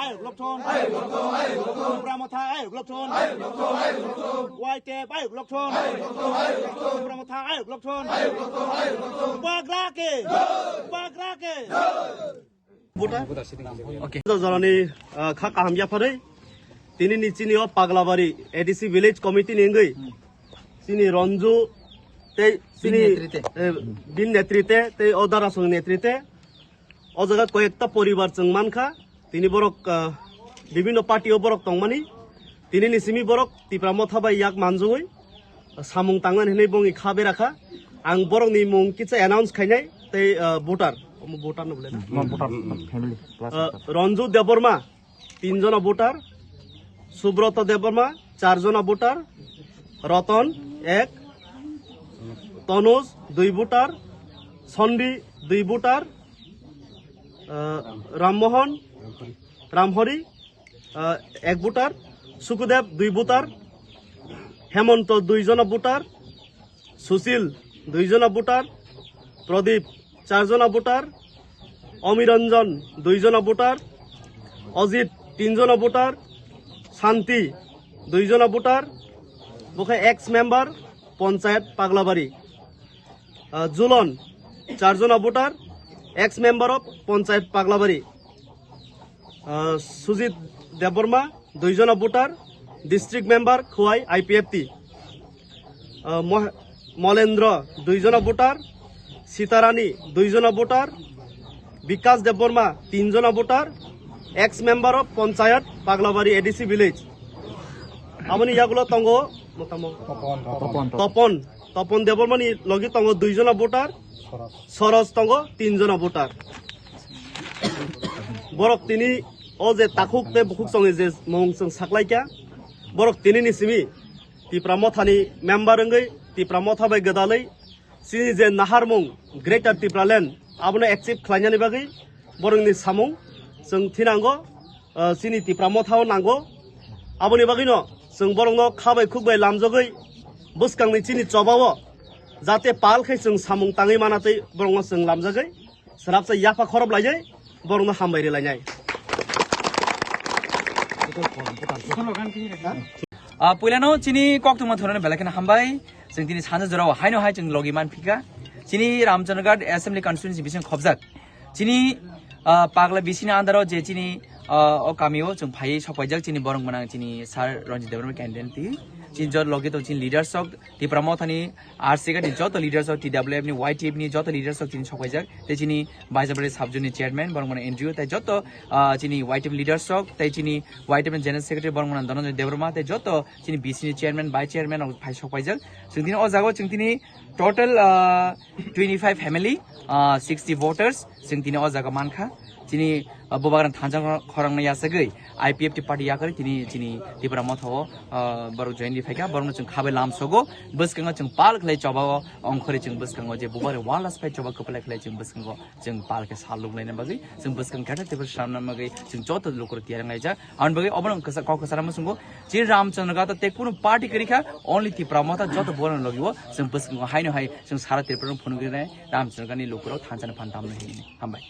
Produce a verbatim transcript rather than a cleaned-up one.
Ayuk lokthon. Tipra Motha ayuk lokthon. Y T F ayuk lokthon. Tipra Motha ayuk lokthon. Bagra ke. Bagra ke. Buta. Okay. Jorani, ah, kha kaham yapharwi. Tini ni chini o Paglabari A D C village committee ni wngwi. Chini Ranju tei chini, eh, bin netrite tei o Darasong netrite. O jaga koyekta poribar chwng mankha, tini borok, ah, bibinno party o borok tongmani, tini ni simi borok Tipra Motha bai yak manjui, ah, samung tangnani hinwi bongni kha berakha. Ang borokni mung kisa announce khainai tei, ah, voter, omo voter no bole na? Mo voter family plus Ah, voter. Ranju Debbarma, tin jona voter, Subroto Debbarma, char jona voter, Roton, ek, Tonuj, dui voter, Sondi, dui voter, ah, Rammohon, Ramhori, ah, ek voter, Sukudev, dui voter, Hemonto, dui jona voter, Sushil, dui jona voter, Pradip, char jona voter, Omiranjan, dui jona voter, Ajit, tin jona voter, Shanti, dui jona voter, bo khe ex member, Panchayat Paglabari. Ah, Julon, char jona voter, ex member of Panchayat Paglabari. Ah, Sujit Debbarma, dui jona voter, district member, Khowai I P F T. Ah, Moh-, Molendra, dui jona voter, Sitarani, dui jona voter, Bikas Debbarma, tin jona voter, ex member of Panchayat Paglabari A D C village. Aboni yagulo tongo, motamo? Topon, Topon. Topon, Topon Debbarmani logi tongo dui jona voter, Soros tongo tin jona voter. Borok tini o je takhuk tei bukhuk chongwi je mung chwng saklaikha, borok tini ni simi Tipra Mothani member wngwi Tipra Motha bai gwdalwi chini je naharmung Greater Tipraland abono achieve khlainani bagwi borokni samung chwng thinango, ah, chini Tipra Mothao nango. Aboni bagwino chwng borokno kha bai khuk bai lamjagwi bwskangni chini chobao jate pal khe chwng samung tangwi mana tei borokno chwng lamjagwi swrapsa yapha khorop laijai borokno hambai rwlainai. Ah, puilano chini koktwma thorani belai kheno hambai. Chwng tini sanja jorao haino hai chwng logi manphika. Chini Ramchandraghat Assembly Constituency bising khobjak. Chini, ah, Pagla bisini andaro je chini, ah, o kamio chwng phaiwi sokpaijak chini borok mwnang chini Sir Ranjit Debbarma candidate ti. Chini jot logi tong chini leaders rok Tipra Mothani R C K ni joto leaders rok T W F ni Y T F ni joto leaders rok chini sokpaijak. Tei chini Baisabari Sabjuni chairman borok mwnang Andrew tei joto, ah, chini Y T F leaders rok tei chini Y T F ni general secretary borok mwnang Dhananjay Debbarma tei joto chini B C ni chairman, vice chairman rok phai sokpaijak. Chwng tini o jaga o chwng tini total, ah, twenty five family, ah, sixty voters chwng tini o jaga mankha. Chini, ah, bubagrang thansa khorang no yasagwi I P F T party yakarwi tini chini Tipra Motha o, ah, borok join di phaikha. Borokno chwng khabai lamsogo, bwskango chwng pal khlai choba o ongkhorwi chwng bwskango je bubagrang walas phai choba kwplai khlai chwng bwskango. Chwng pal khe sal luk laina bagwi, chwng bwskang khe tei bwskanna bagwi, chwng joto lukurok tiyar wnglaijak. Aboni bagwi obono kok kwcharo muchungo, chini Ramchandraghat tei kunu party kwrwi kha, only Tipra Motha joto borokni logi o, chwng bwskango haino hai, chwng sara Tripura no phunugwi nai, Ramchandraghat ni lukurok thansa ni phan tamno hini. Hambai.